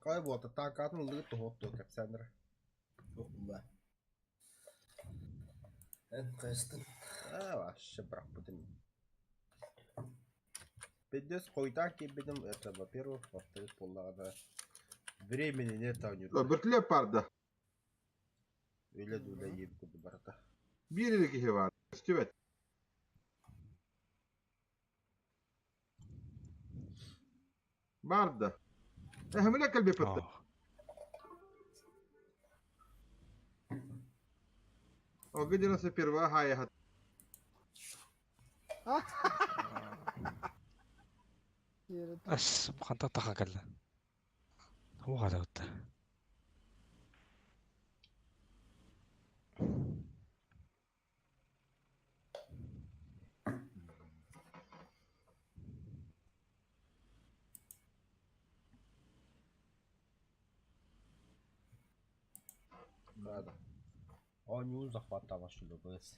Хай буолта таакаатын ыллыгыт тоһуоттуо кэпсээннэрэ. Туох буолла? Эн хайастын? Аа, вообще бырахпытым. Пиздец хойутаан киирбитим это во-первых, во-вторых буоллаҕына времени нет оонньуурга. Бөртүлүөп баар да? Үлэ да үлэ диэбит курдук барыта. Биир эрэ киһи баар, көстүбэт. Баар да? Эһэмилэ кэлбиппит. Ого 91 хайаһат. Ас хантан тахан кэллэ? Уҕаатабыт да. Надо. Оонньуун захваттаабат быс.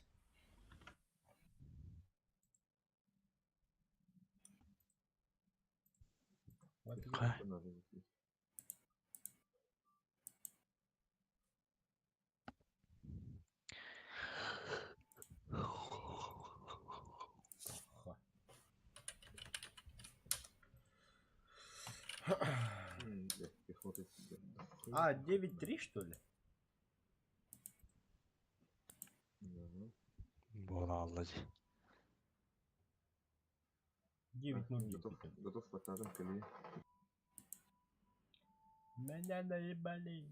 А, 9-3 что ли? Буолаалла дии. 9-0 Готов, готов хватадым кэлии. Меня наебали.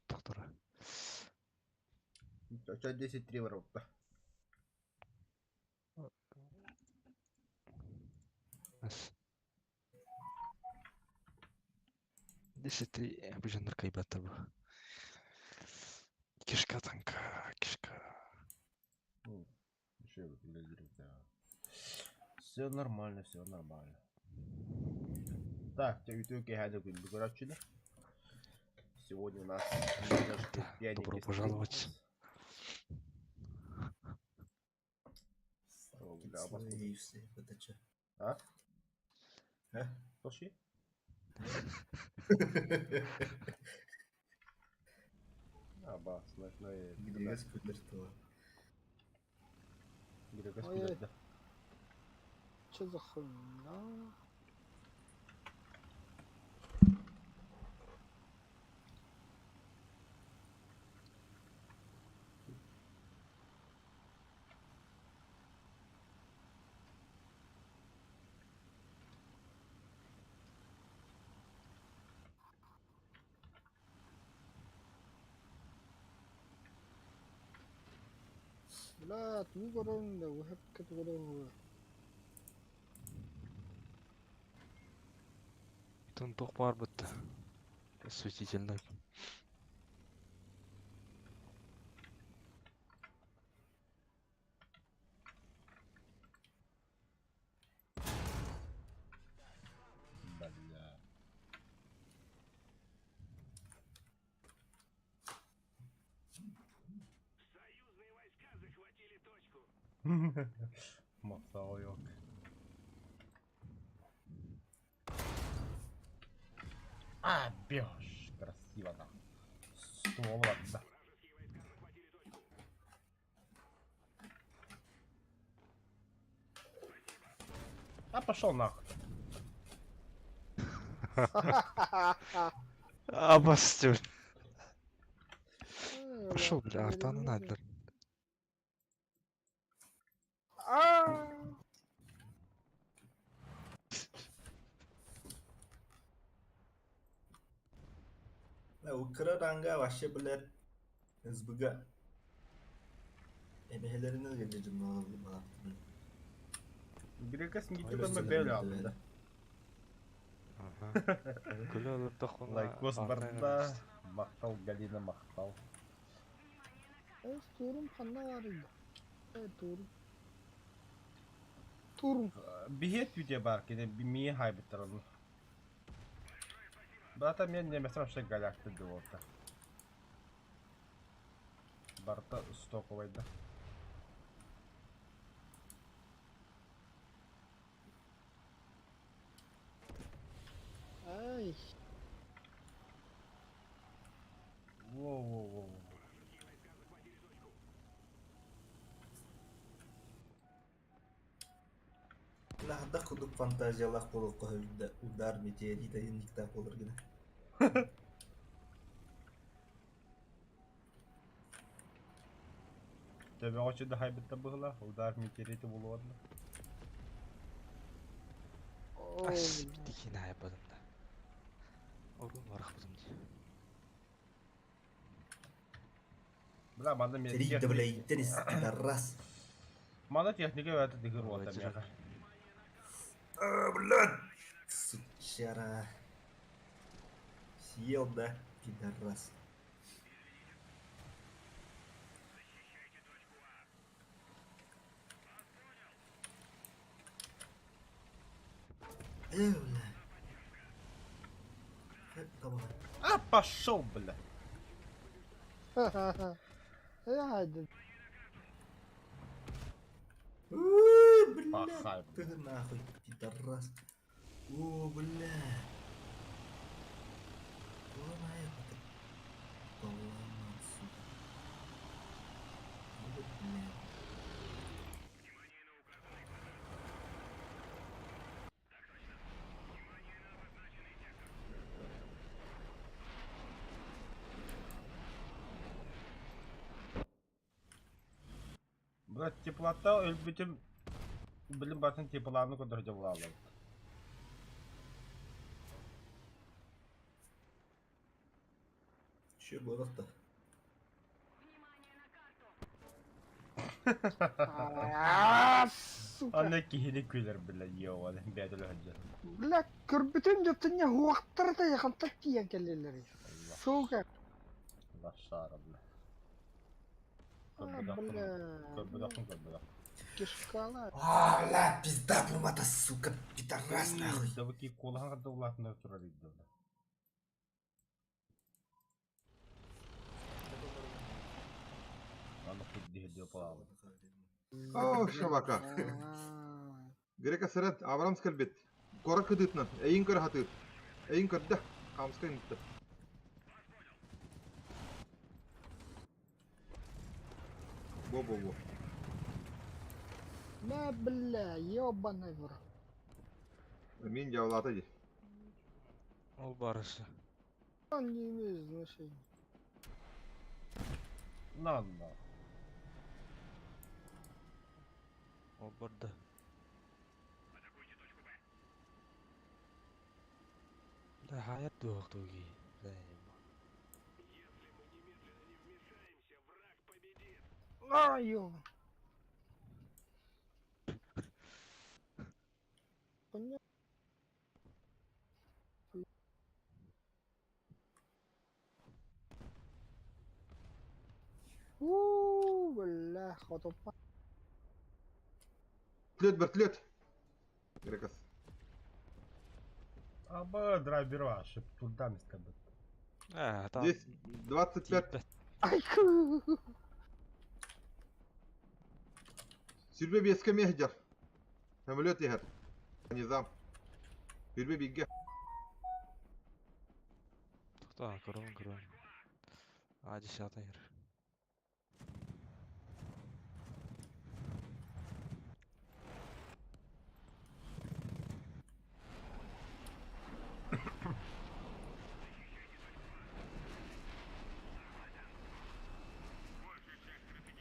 Доктора. У тебя 10-3 ворота. Ас. 10-3 быжаннар кайбаттар бу. Кишка танка, кишка. Ну, еще да. Все нормально, все нормально. Так, үтүө киэһэ күндү көрөөччүлэр. Сегодня у нас немножко Добро пожаловать. А? А? Пошли. Аба, смешной. Григас күлэр Григас Ой. күлэр да. Че за хуйня? Бля, тугу көрөҥ да, уһэккэ көрөҥ Тон туох баар бытта. Осветительный. Бля. Махтал А, бешь! Красиво, да. Ствол, да. А пошел нахуй. Абастюр. Пошел, бля, артаны надо. А! Укра ранга вообще, блядь, СБГ. Эмэһэлэринэн илдьэ дьонноох Грекас не только бэйэ алды. Күлэ олордоххуна Лайкос барда. Махтал, Галина, махтал. Э, турум ханна баарый? Э, турум. Турум. Биһиэт үтэ бар, кини мии хайбыттар onu. Бата мен немесем вообще галякты болта. Барта стоковайда. Во-во-во. Лаһдах курдук фантазиялаах буолуохха сөбүн удар метеорит айанньыктаах буолар гына. Төбөҕө чыдаһайбыттар быһыылаах, удар метеорита буолуон да. Ас битикин айбадым да. Орун барахпытым дии. Бля, манна Сэрии да блэйдэн ис пидорас. Манна техника бэйэтэ дыгыр уота миэхэ. А, блядь! Сучара. Съел, да, пидорас. Э, бля. Э, А, пошел, бля. Я Бля, Пахай, ты нахуй, пидорас. О, бля. Ломай это. Поломал, сука. Вот, бля. Брат, теплота өлбүтүм билим батын тепланы көтөрдө булалар. Че было-то? Сука. Аны киһини күлэр бля, ёван, бэдэл өһдө. Бля, көрбүтүм дьоттуня хуактар да яхантак тиийэн кэллилэр. Сука. Лашара, бля. А, бля. Көрбүдөхүн көрбүдөх. Кишкала. А, бля, пизда плумата, сука, пидорас нахуй. Дабыки колахан кадда улаатынар турар идде. Аны худди хедде палалы. О, шабака. Грека сырат, Абрамс кэлбит. Кора кыдытна, эйин көр хатыр. Эйин көрдө, хамска интте. Бо-бо-бо. Бля, бля, ёбаный в рот. Мин жавлата ди. Ол барысы. Он не имеет значения. На, на. Ол барды. Бля, хаят дуох туги. Бля, А, ё. Понятно. У, бля, хотопа. Вертолет, вертолет. Грекас. Аба драйвер ваш, туда место бит. А, там. Здесь 25. Тииппэт. Ай, ку. Сүрбе беске мехдер. Самолет ехер. Низам. Сүрбе бигге. Тохтоо, көрөбүн көрөбүн. А, десятый ер.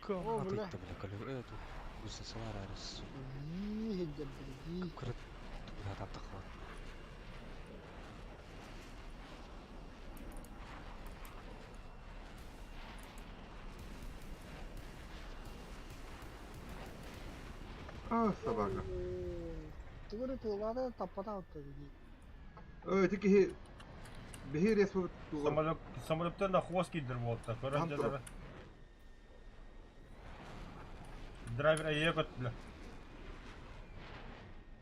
О, бля. Комната бля, колю эту гусеницалар арыс. Иһирдэ, бля. Кырыт бля там тахлар. А, собака. Тугары тыллары таппата отты. Ой, ти кихи. Бихи рес бу туган. Самолет, самолеттен да хвост кидер болду. Там Көрөн Драйвер айе көт бля.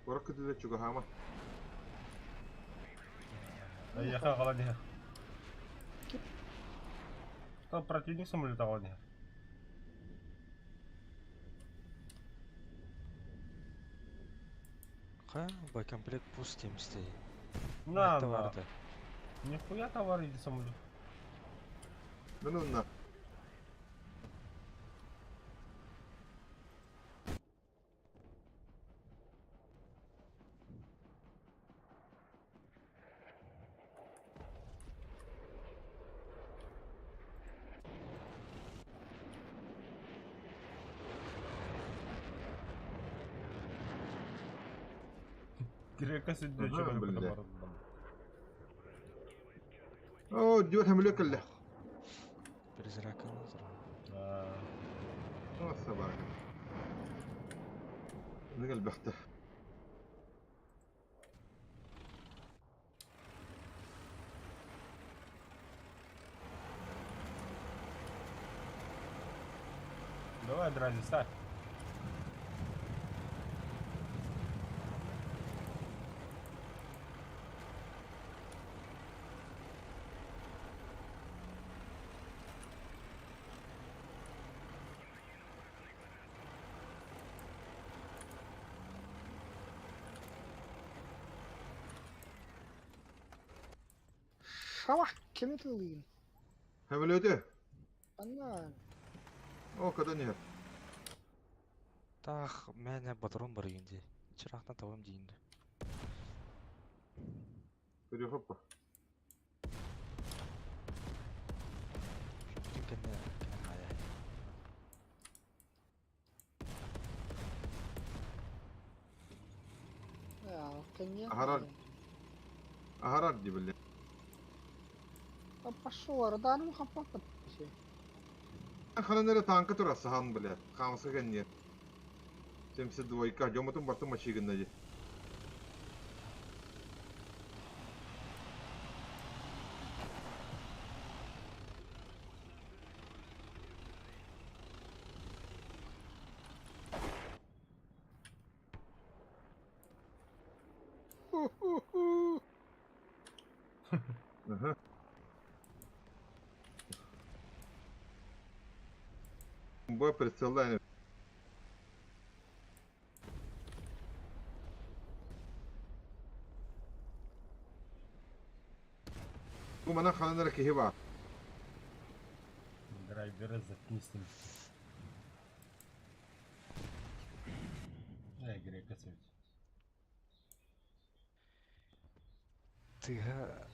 Кора кыдыда чугахама. Айе кала не. Там противник самолет ага не. Ха, боекомплект пуст темсте. На, на. барды. Нихуя товар или самолет? Мин онно. Грека сидде Аха, чөбөр биллэ. барыллам. Оо, диот хамле кэллэ. Призрака лазера. О, собака. Нэг элбэхтэ. Давай, Дрази, ставь. Шалах кими тылыйын? Хамлете. Анна. О, когда нет. Таах, мээнэ батарон бар игин дии. Чыраахтан табам диин дуу. Перехоппа. Бүтүн кэннэ кэнэ хаайа. Кэннэ. Аһарар. Аһарар дии биллэ. Пошел, радарым хаппаппыт. Ханан эрэ таанка турар саһаан бля. Хаамыска кэнниэ. 72 дьоммутун бартын мачыыгынна дии. Аха. Бой прицеллаан Бу манан ханан эрэ киһи баар. Драйвера заткнись с ним. Э, Грека совет. Тыга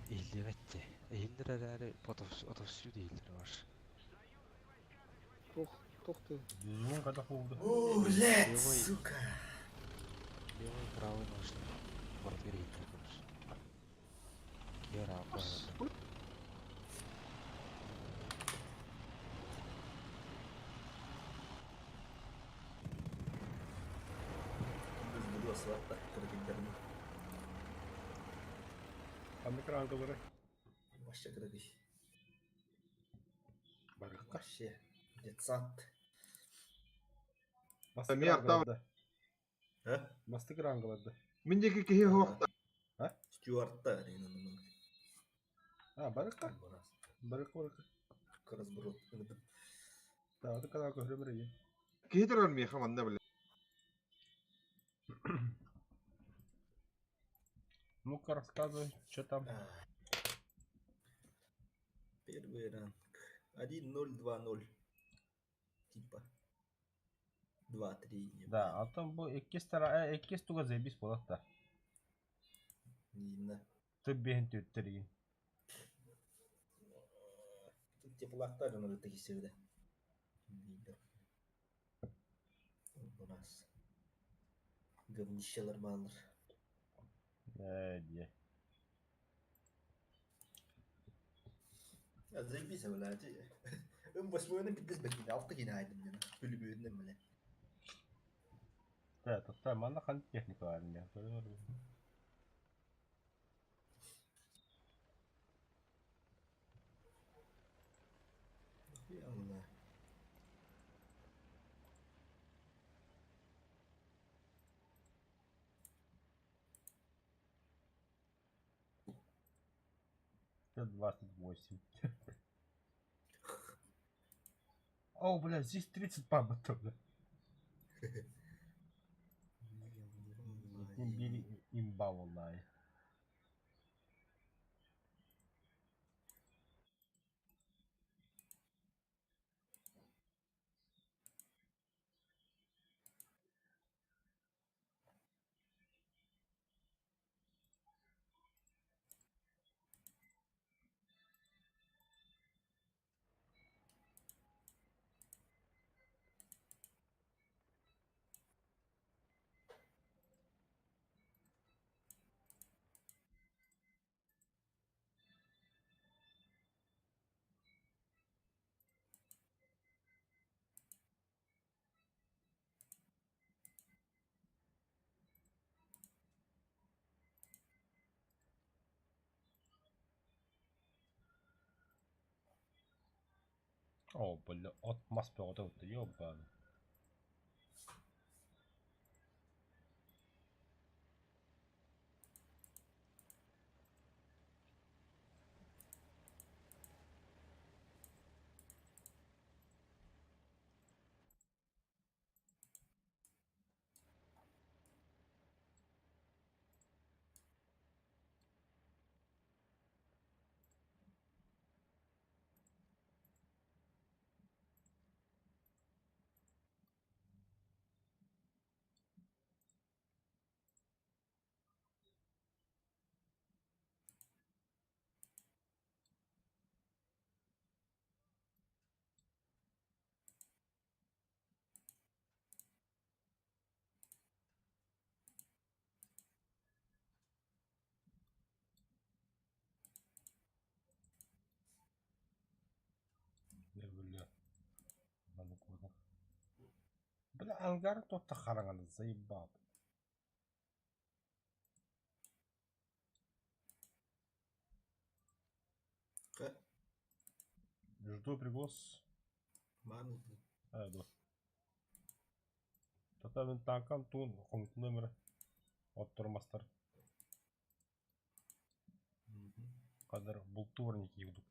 иһиллибэт дии. Иһиллэр эрээри отовсюду иһиллэр бар. Тух, тух ты. Звон когда холода. О, блядь, Левый. сука. Левый, правый наушник. Барытыгар иһиллэр курдук. Киэр ааппа. Без сватта, кыргыздарны. Ханнык рангалары? Вообще кыргыз. Барыкка. Вообще. Детсад. Бастык Миар тав- рангаларда. А? Бастык рангаларда. Мин диэки киһи суохта. Стюартта рейнанын. А, барыкка. Барыкка, барыкка. Разброд. Да, это когда көһөрөмөр ийэ. Киһи турар миэхэ манна бля. Ну-ка, рассказывай, что там. Первый ранг. 1-0-2-0. Типа. 2-3. Да, а там бу иккис тара, иккис туга заебись буолар да. Именно. Ты бэһин түөттэригин. Тут теплактар надо такие всегда. У нас говнищалар баллар. Ээ, диэ. Я заебись, блядь. Ым восьмой пиздец бакин, алты кинайдым мен. Бүлүбүннен бля. Да, тоқта, манна хан техника бар не. Хуя 128. О, бля, здесь 30 паботов, бля. Били имба волнай. О, бля, от мас бөҕөтө бутта, ёбаный. Бля, Бля, ангар тот хараҥаны заебал. Жду приглас. Маны. А, да. Тата мен танкам туун хомут номер оттормастар. Кадр бултурники идут.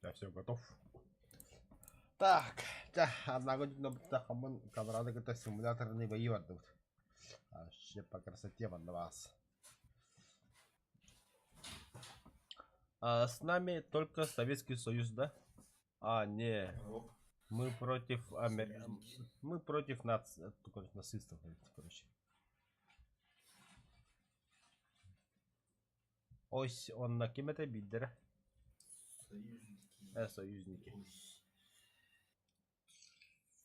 Я все готов. Так, однако камрады это симуляторный бои отдают. Вообще по красоте вон на вас. А, с нами только Советский Союз, да? А, не. Мы против Мы против нацистов, короче. Ось он на кем это бидер? Союзники. Союзники.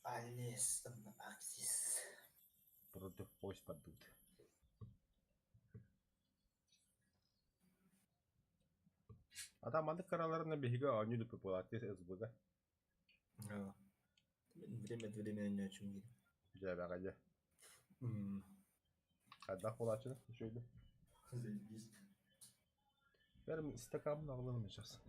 Алес, Аксис. Против ось падут. А там аны караларына биһиги они популярность СБГ. Время от времени не о чем говорит. Дьэ, бэҕэдьэ. Хайдах буолааччыны, үчүгэй. Заебись. Бәрім стаканын аҕалыам сейчас.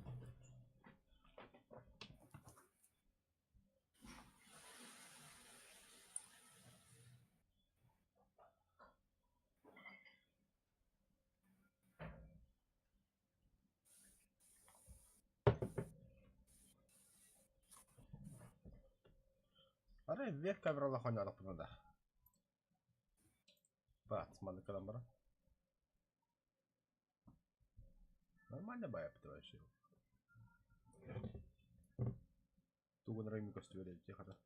Арай веб камералаах оонньоотохпуна да. Баат, маннык гынан баран. Нормально баайаппыт вообще. Тугун эрэ көстүбэт эбит хата.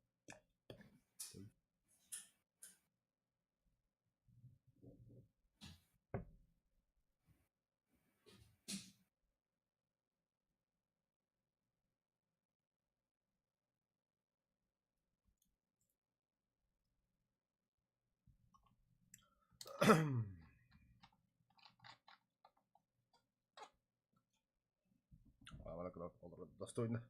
Достойно.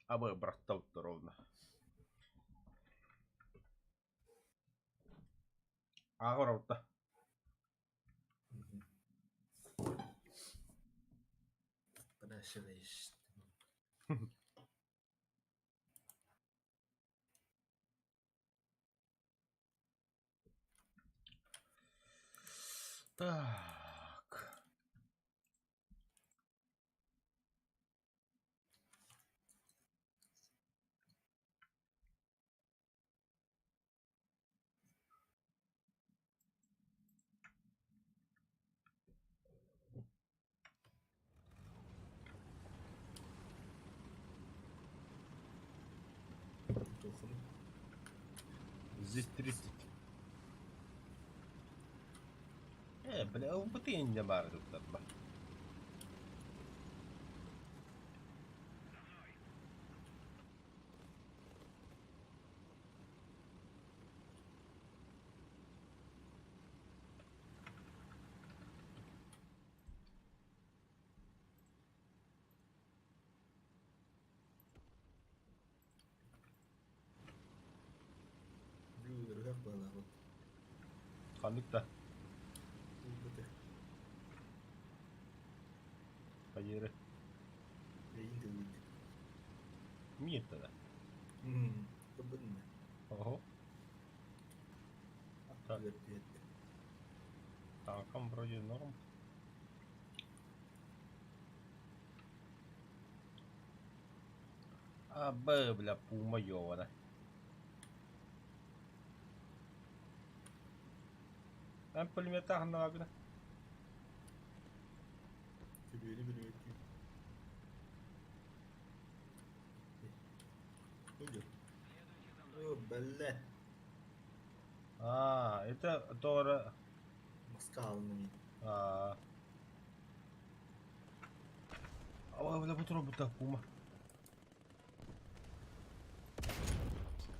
А мы браттал-то ровно. Ааҕар Спрашиваешь. Так. Здесь 30. Бля, ЛБТ не баар тут. быһалаабыт. Ханнык да? Ылбыты. Хайыыры? Эйин кэлбит. Миир да. Көрбөтүм да. Оһо. Так. Танкам вроде норм. А, Б, бля, пума ёбана. Эн пулеметтаах ханнаҕа Күбүөнү бүлүмүттүү. О, бэллэ. А, это тоже... Маска алынна А. А, бля, бу турбута пума.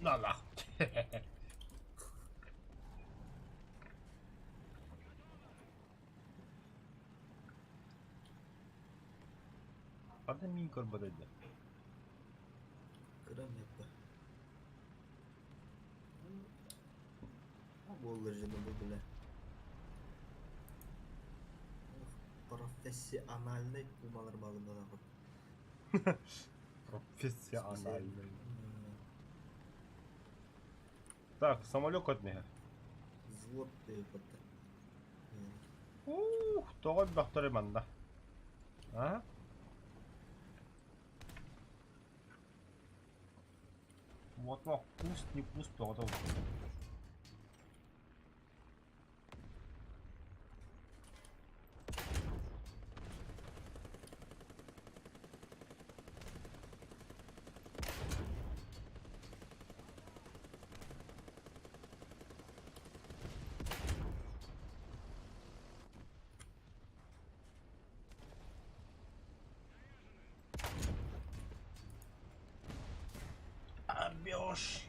На нахуй. Ханна миин көрбөтөй да? Кыра мэппэ. Буоллар дьоно бу бile. Профессиональный пумалар баалар Профессиональный. Так, самолет көтнеһэр. Взвод диэбэттэр. Ух, тоҕо элбэхтэрий манна? А? Вот куст не куст тоҕото. Обёж.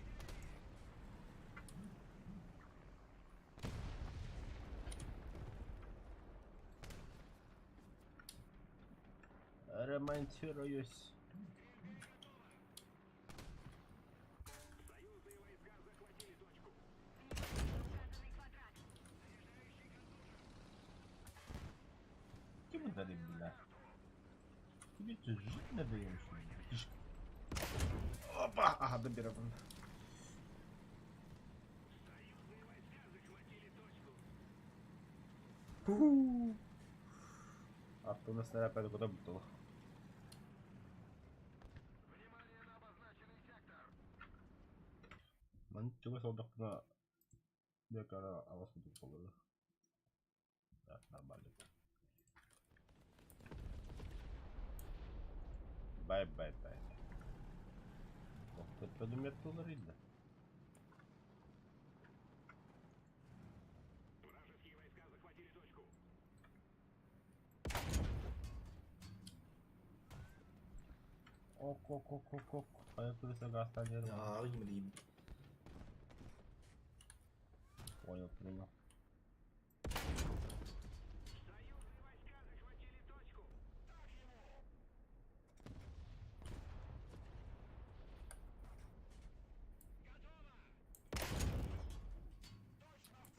Ремонтируюсь. Кем дали, бля? Тебе что, жить надоело, что ли? Опа! Ага, доберем. А то у нас, наверное, опять куда было. Ман чугас олдохпуна биэкара алас курдук буолла. Так, нормально. Бай бай бай. Тохтопподум да. Ок ок ок ок ок. Хайа кырыса гаастаан диэри. Аа, ким Понял, принял.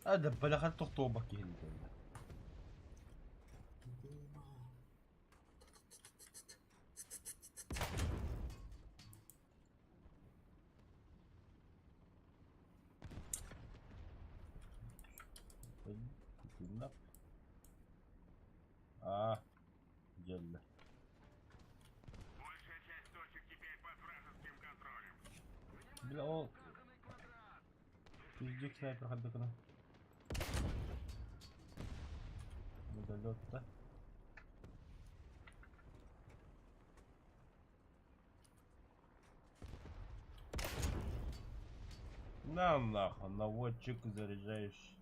А, да бляха тохтуобак киһини А, дьэллэ. Бля, ол пиздюк снайпер хаддыкына. Недолет, да? На нахуй, наводчик заряжаешь.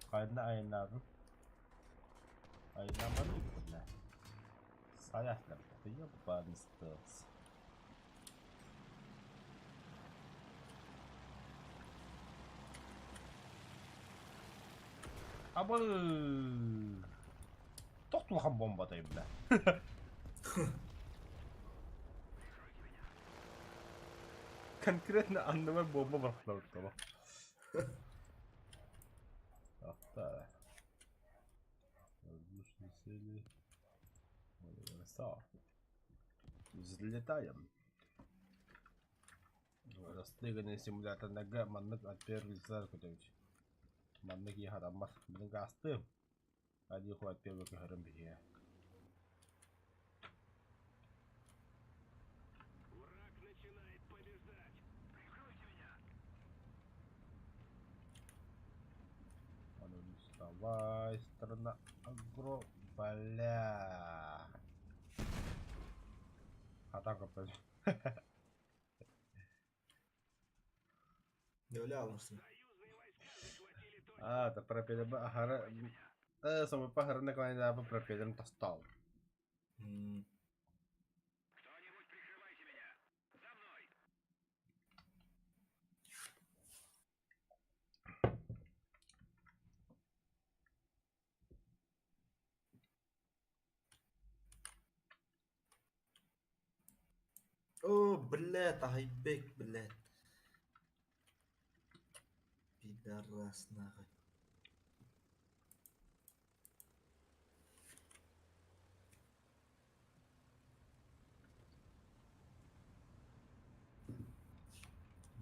Хайна айнадын. Айнамады бля. Саяхлар, ебаный стелс. Абы! Тохтулхан бомбатай, бля. Конкретно анныбар буомба бырахтабыт Ахта. Воздушные цели. Взлетаем. Растыганный симуляторнага маннык от первого лица көтөбүт. Маннык киһи хараммат. Билин гаастым. Ади хуат первый көһөрөн биһиэ. А ну не вставай, страна агро, бля. Атака пойдет. Öyle almışsın. А, это пропеллер ахара. Самый пахарный клайна пропеллером достал. О, блядь, айбек, блядь. Пидорас, нахуй.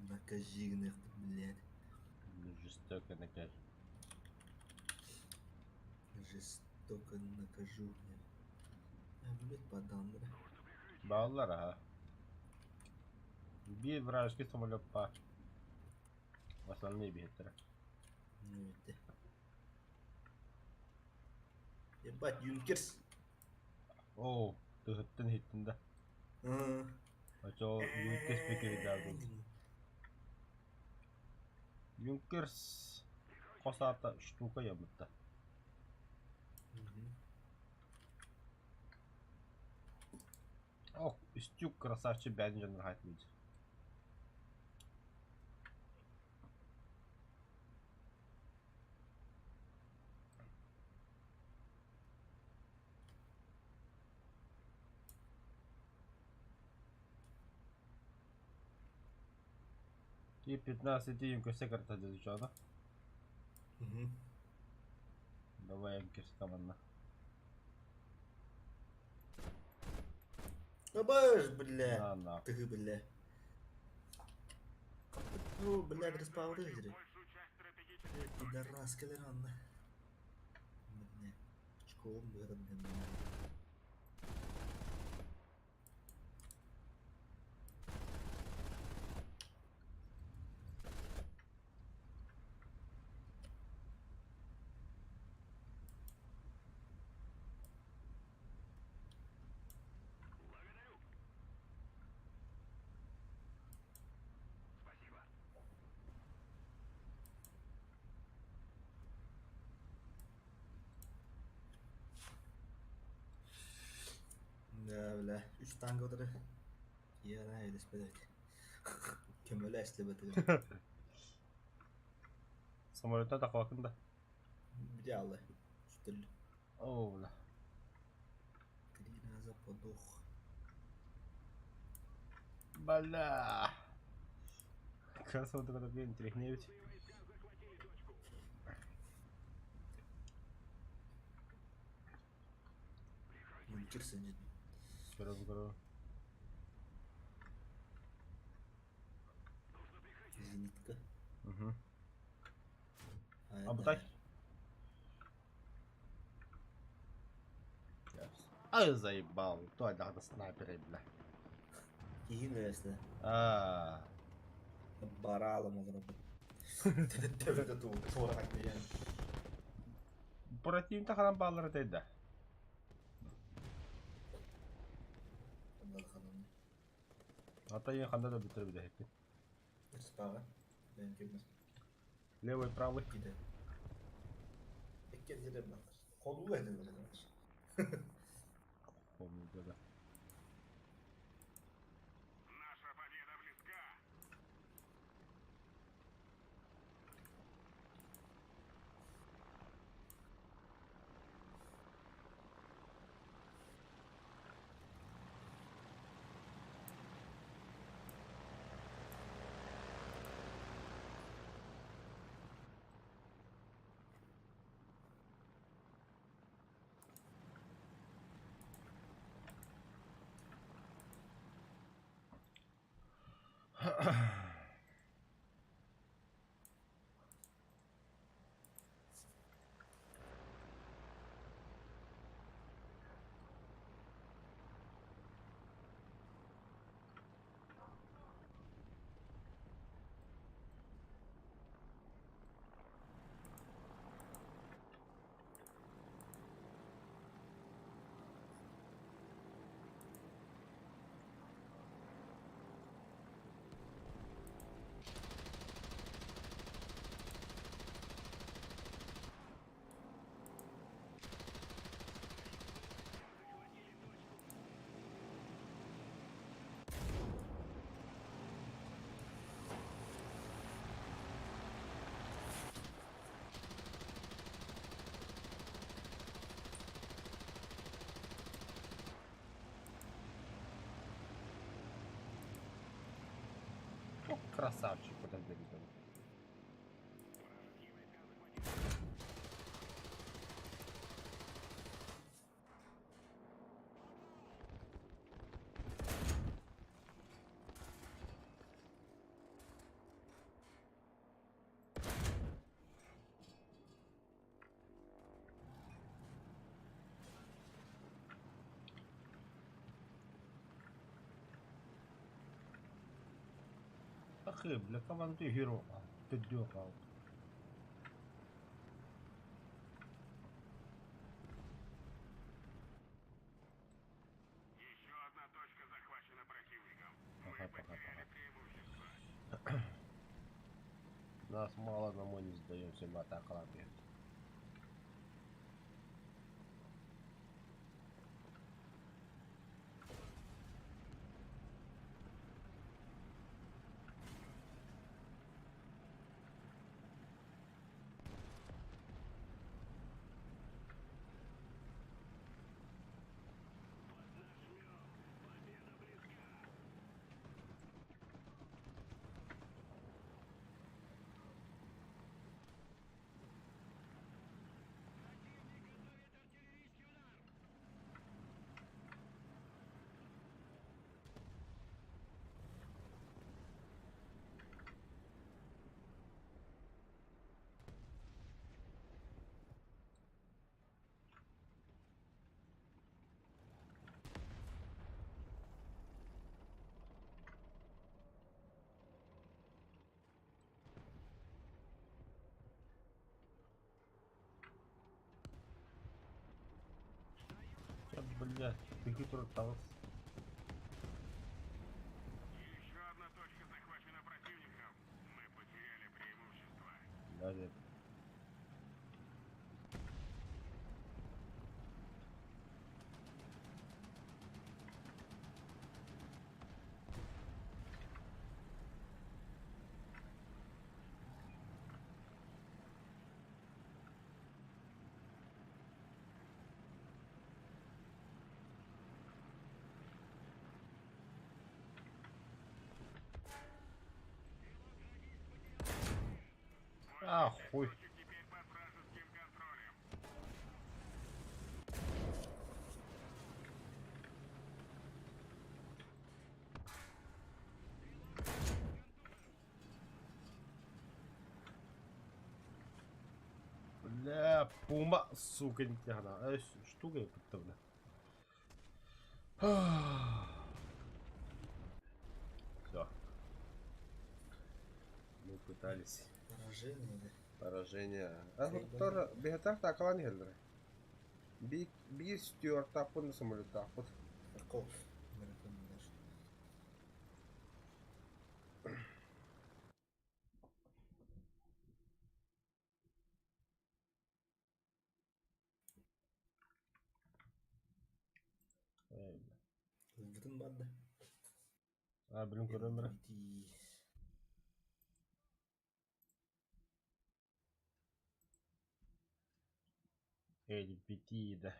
Накажи, блядь. Жестоко накажи. Жестоко накажу, блядь. А, блядь, подам, бля. Баллар, ага. Биир вражеский самолет по. Основные бихеттера. Ну, это. Ебать, Юнкерс. О, ты хыттын хиттин да. А. Ачо Юнкерс пекери дагы. Юнкерс косата штука ябытта. Ох, Стюк красавчик бәдин жаныр хайтмыйды. И 15 Юнкерсе карта изучала. Угу. Давай Юнкерс команда. Абаш, бля. На, на. Ты, бля. Ну, бля, респаунер. Пидорас, калеран. Бля. Очком, бля, бля. Да, бля. Үч танк отыры. Я на элеспедет. Көмөлө эслебет. Самолетта тақвакында. Идеалы. Үстел. О, бля. Три раза подох. Бля. Красава такой такой интереснее ведь. Юнкерс не. Көрөм, көрөм. Зенитка. Угу. А, А бутак? Ай, заебал. То это снайперы, бля. Киин өсті. А, Баралым олар. Төбөдө тура деген. Противник тахаран баллары тейді. Ата ең қанда да бітіріп де хеппи. Спаға. Мен кемер. Левый, правый. Гиде. Эккен жерем бар. Колу эле. Помню, да. О, красавчик, вот это видел. Ахы, бля, команды героя. Ты дёргал. Ага, пока, пока. Нас мало, но мы не сдаемся, мы атакуем. Я, бля, ты который там. Да, нет. А, хуй. Бля, пума, сука, не тягна. А штука я бля. Все. Мы пытались. Поражение, да. Поражение. А доктор, бегатар такалан хелдер. Би би стюарт тапын самолет тапыт. Тарков. Марафон даже. Ылбытын барда. А, блин, көрөмөр. LBT да.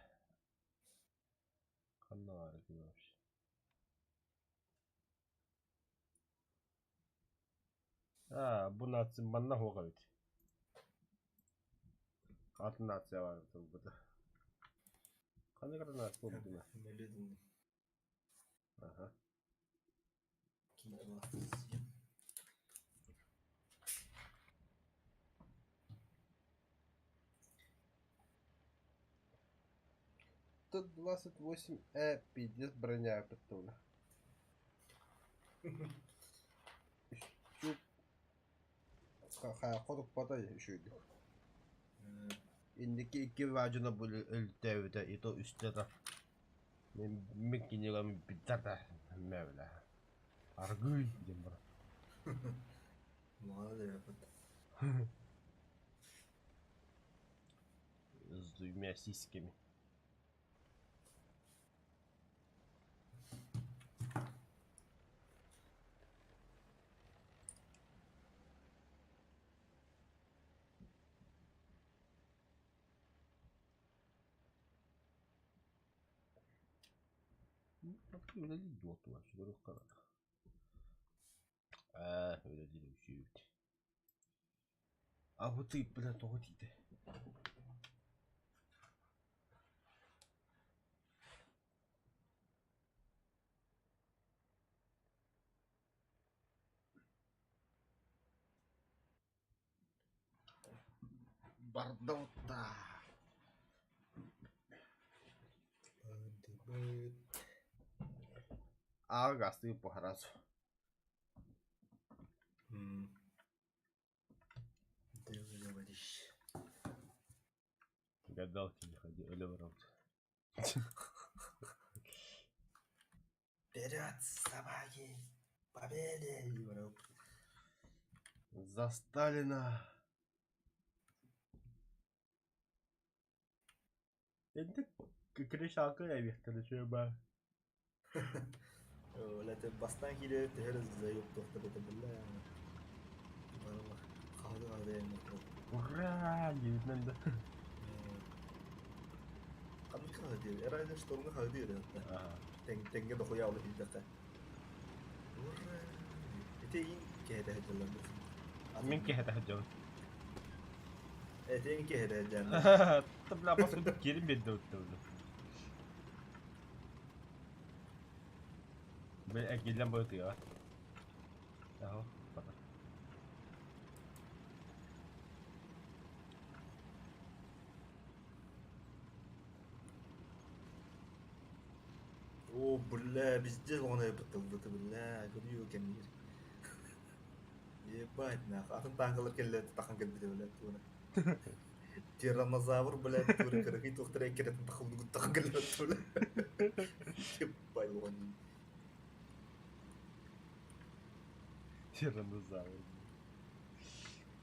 Ханна бар эти вообще. А, бу нация манна хоға бит. Атын нация бар бу да. Қандай қара нация болды ма? Мөлөдүн Ага. Ки-27. 128 пиздец броня паттуна. Чуп хотуппата үчүгэй. Инники икки важно были өлтөөбүтэ и то үстэ да мин кинилэм биттар да мэвлэ. Аргый диэн баран. Молодец. С двумя сиськами. Үлэлиир дуо Ээ, үлэлиир үчүгэй. А вот ты, бля, тоҕо тиийдэ? Барда утта. Аҕа астыы буһарас. Ты говоришь. Гадалки не ходи, өлө барабыт. Вперед, собаки! Победе! За Сталина! Энтик крышалка эбиэхтэрэ үчүгэй Ол бастаан киирэ төһөр заеб тохтор это бля. Хаһы хаһы Ура! Диэбитинэн да. Ханнык хаһы диир? Эрайда штормга хаһы диир Тэҥҥэ дохуя ол иһилдэххэ. Ура! Ити иин кэһэтэ сылдьаллар. Мин кэһэтэ сылдьабын. Эти иин кэһэтэ сылдьаллар. Бля, по сути, кирим биэрдэ бутта. Бля, эргиллэн бу тыаҕа. Аһо, бата. О, бля, везде оҕону бытылбыты, бля, көрүө кэмниир. Ебать, нах, атын танкалар кэллэ тахан кэлбитэ, бля, туора. Тираннозавр, бля, туора кыракый туохтара эккирэтин тахылдыгын тахан кэллэ, бля. Ебать, оҕону. Тираннозавр.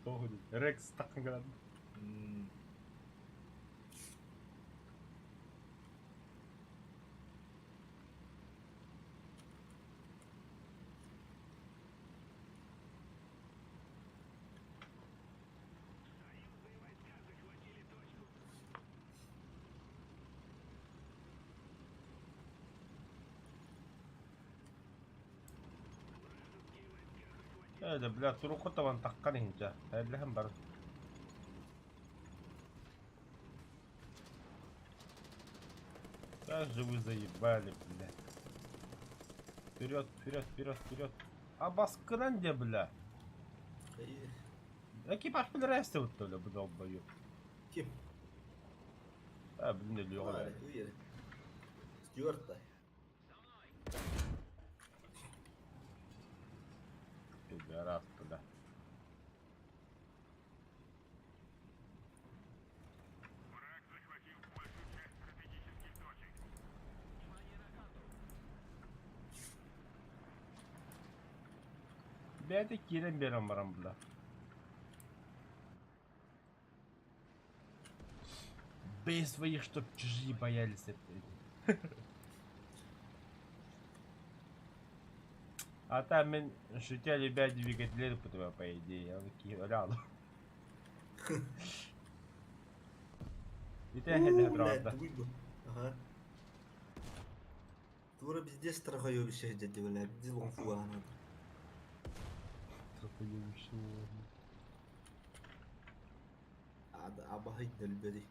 Тоҕо Рекс тахан кэлэн. Ээ, бля, турукку табан таххан иһинчэ. Эллэһэн бар. Как же вы заебали, бля. Вперед, вперед, вперед, вперед. А баскынан где, бля? Экипаж подрасте вот то, бля, долбоёб. Ким? А, блин, Лёва. Стюарт да. Пидорас, бля. Бэйэтэ киирэн биэрэн баран бля. Бей своих, чтоб чужие боялись это. А там мен шутя любя двигатели по идее, я такие рядом. Это это правда. Ага. Тура везде страхоебище дядя, бля, где лонфуана. Страхоебище. Абахай дөлбөри.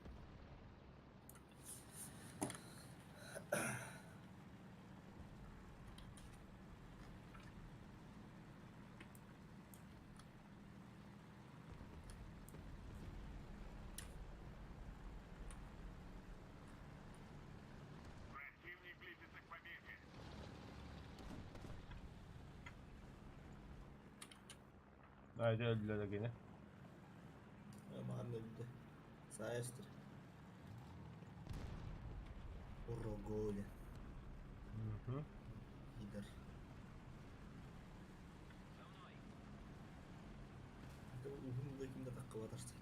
Айда өллө кини. Маан өлдө. Саайастыр. Уроголя. Идар. Уһун да ким да таққыбатарсың.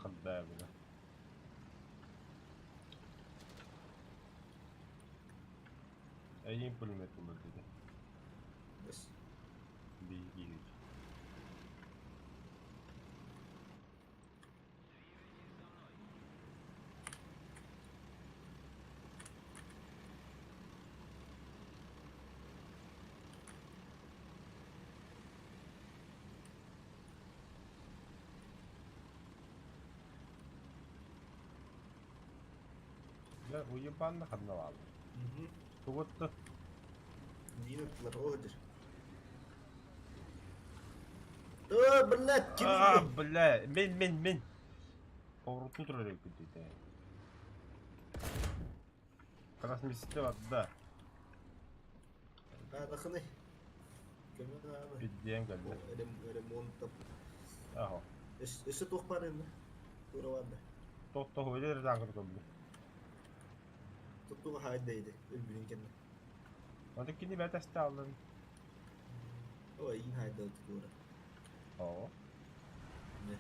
Хадда бля. Эйин пулемет булар dedi. Бес. Бейги. Я уебан ханналал. Тугутты. Нина тлародер. О, блядь, ким А, бля, мен мен мен. Повороту турар күдді. Красмисте бар, да. Адахны. Көмө аны. Бидден келді. Ремонт тап. Ахо. Өссө туох бар эми? Тура барда. Тохто хөйлер заңгыр көмдү. Туттуга хайдайды. Өлбүнүн кенне. Онда кини бәтәсте алдын. Ой, ин хайды тура. О. Не.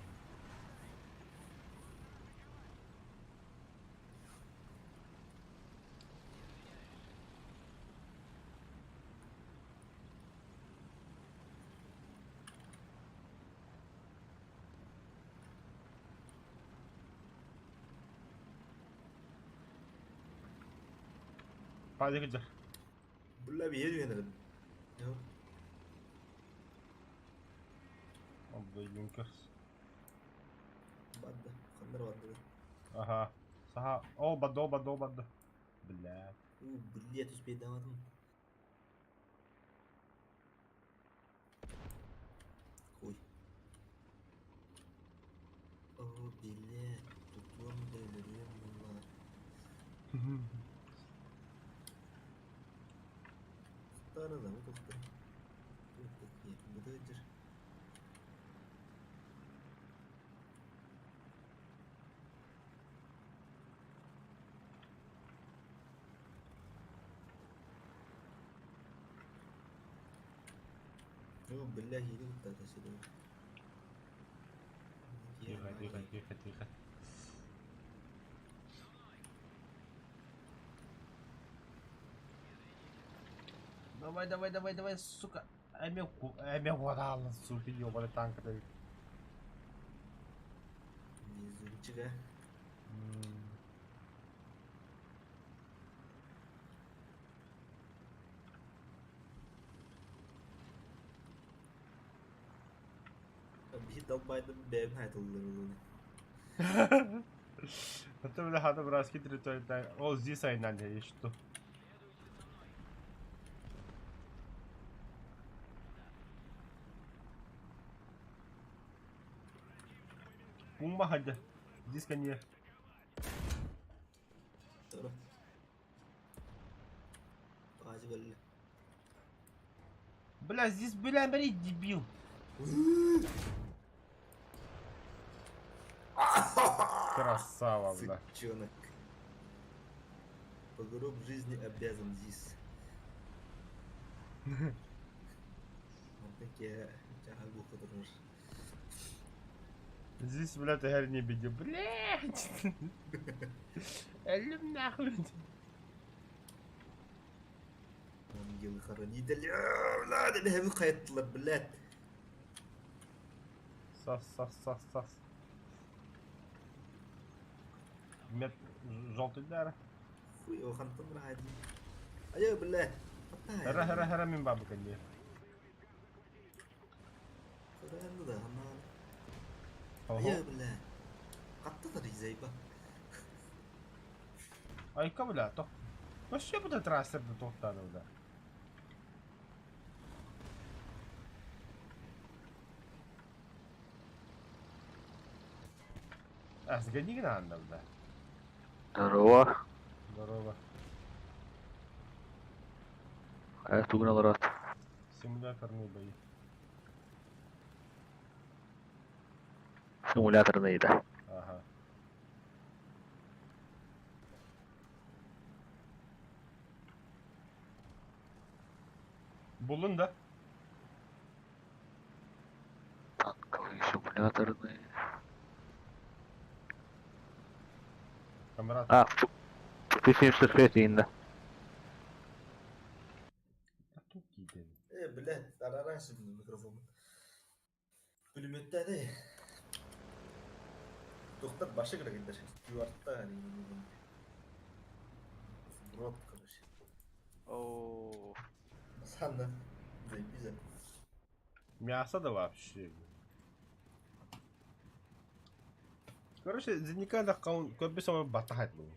Пазы кыджыр. Бля, бие дүйенерим. Обда Юнкерс. Бадда. Хандар бадда. Ага. Саха. О, бадо, бадо, бадо. Бля. У, блядь, успей даватым. Хуй. О, блядь, тутуам да өлөрүөм була. Тара да тохтор. Быдыжыр. О, бля, хили куттата сиде. Тихо, тихо, тихо, тихо. Давай, давай, давай, давай, сука. Эме урал, сука, ёбаный танк. Везунчик, а. Биһи далбайдым бэйэм хайтыллар улуну. Это бля хата браски территория. О, здесь айнан есть что. Кумба хадя. Здесь конье. Тура. Аажы кэллэ. Бля, здесь, бля, бери, дебил. Красава, бля. Сучонок. По гроб жизни обязан здесь. Мантаке чахагу которыр. Здесь, бля, ты не беди. Блядь. Элим нахуй. Ангел хоронитель. Блядь, это кайттылар, блядь. Сас, сас, сас, сас. Мет желтый дар. Хуй, о хантан ради. Айо, блядь. Хара, хара, хара, мин бабы конье. Хара, да, хана. Ого. Айо, блядь. Катта да ризайба. Айка, бля, то. Вообще bu da трасса тоқтады да. А, сгони надо, да. Здорово. Здорово. А тугун олорот. Симуляторные бои. Симуляторный, да. Ага. Булун да? Танковый симуляторный. Камрад. А, Т-76 инна. А тут киди. Э, блядь, арарайсың микрофон. Пулеметтәде. Доктор башы киргендер. Стюартта Рот, короче. О, Санна. Заебись. Мясо да вообще. Короче, никогда көбі сома батахат был.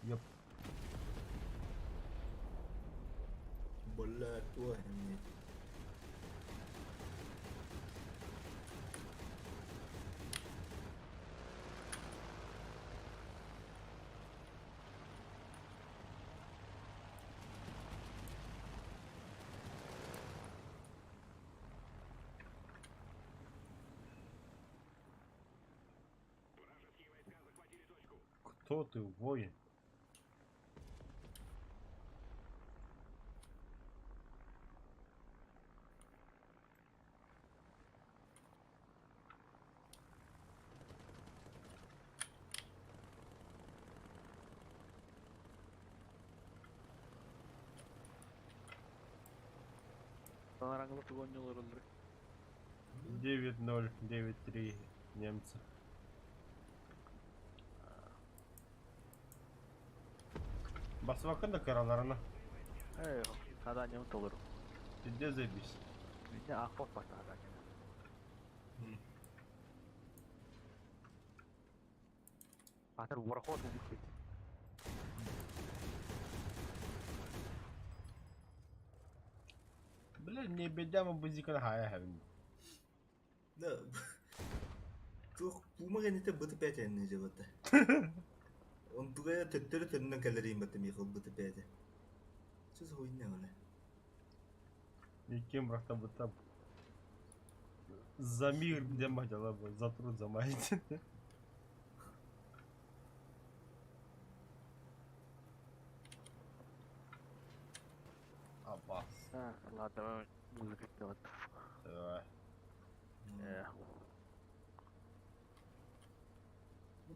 Ёп. Бля, то не. Кто ты, воин? Араңылы тугон олороллар. 9-0, 9-3 немцы. Басвакын да караларына. Эй, задание толору. Где заебись? Меня ахват бата задание. Атыр вороход убит. Бля, не беда, мы бузика хая хавин. Да. Тух пума генете БТ-5 энне жабата. Он тугая төттөрү төннөн калерийин бата михал БТ-5. Что за хуйня она? Никем брахта быта. За мир, где мать бы, за труд, за мать. Аббас. Так, ладно, давай музыку делать. Давай.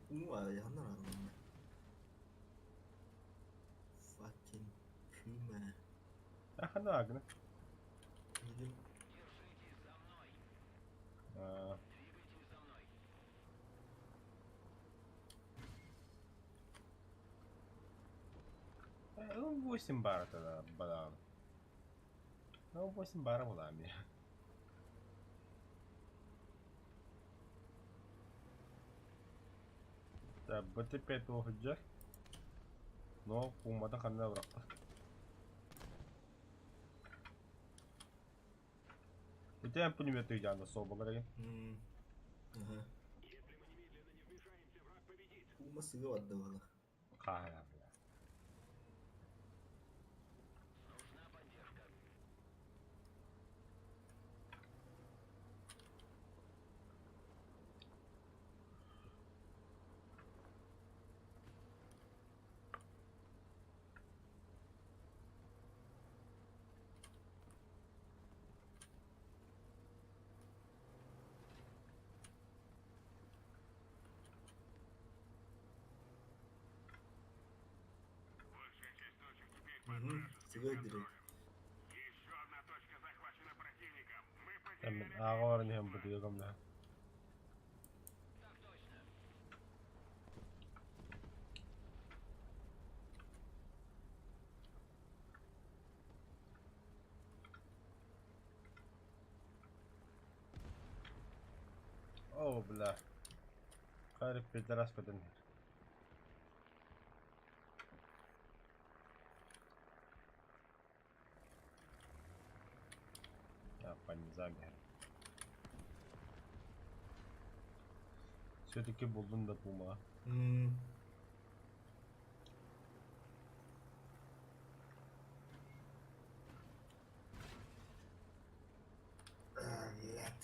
Пума, я на Fucking Puma. Ах, она агна. Видим. А. Ну, 8 бар тогда, бадан. Ну, 8 бар улами. Так, БТ-5 оғыджар. Но пумада қандай бұрақта. Итен пулемет үйден сол болар екен. Ага. Пума сыгы отдавала. Қара, бля. Угу. Сыгы direkt. Мен аға барын ем бұды гамна. О, бля. Қарып пидорас көден. По низам иһэр. Все-таки булдун да пума. Блядь,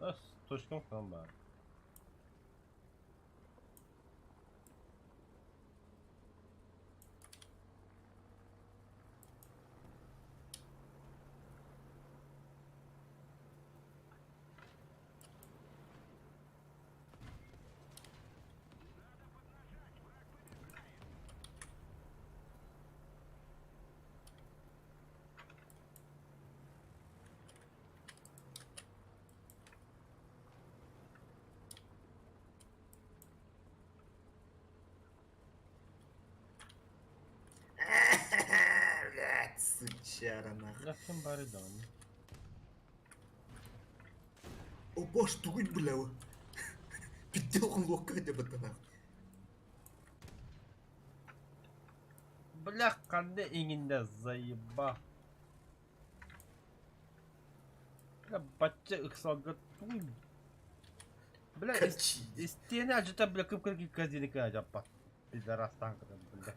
Ас, точкам хам баар. Блядь, сучара нахуй. Лахтан бары даҕаны. О боже, тугуй бля. Пиздел локка деп нахуй. Бля, ханна иҥиннэ заеба. Бля, бачча ыксалга тугуй. Бля, истиэнэ алдьата бля кып-кыракый казиника дьаппат. Пидорастаан кытын бля.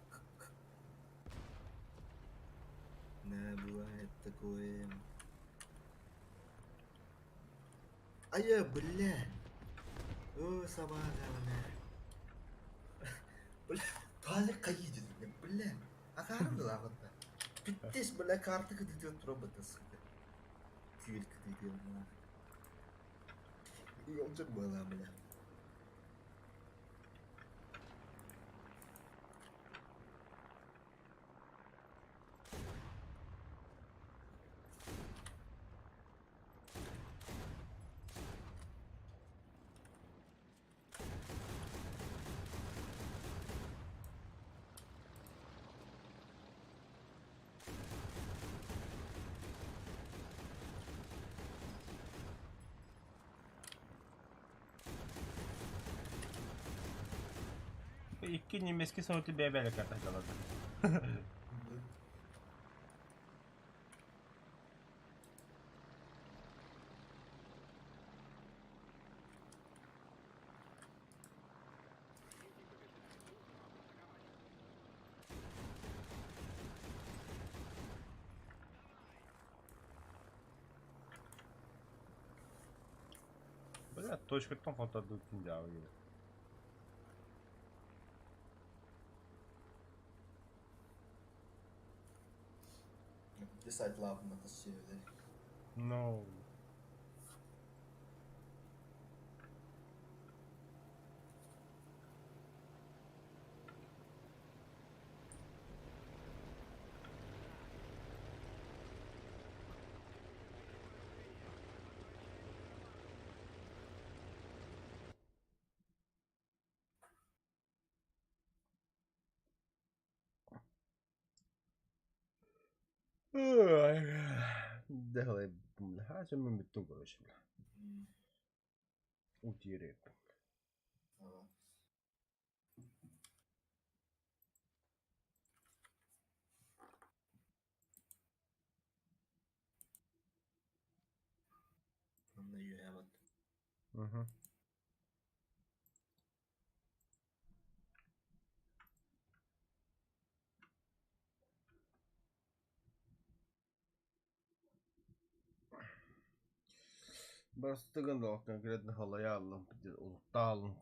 Да, бывает такое. А я, бля. О, собака, бля. Бля, туалет едет, бля, бля. А карта да, вот. Питтеш, бля, карта кыдытет робота, сука. Кюль кыдытет, бля. Ёлчик была, бля. Икки немецкий самолеты бэйбэлэ катагалады. Бля, точкаттан хотардыбытын дьаабы Decide love считай. No. Дехлай, мен бүттүм, короче, бля. Утире. Манна үйәбат. Угу. Бастыгын да конкретно халаялым, улуктаалым.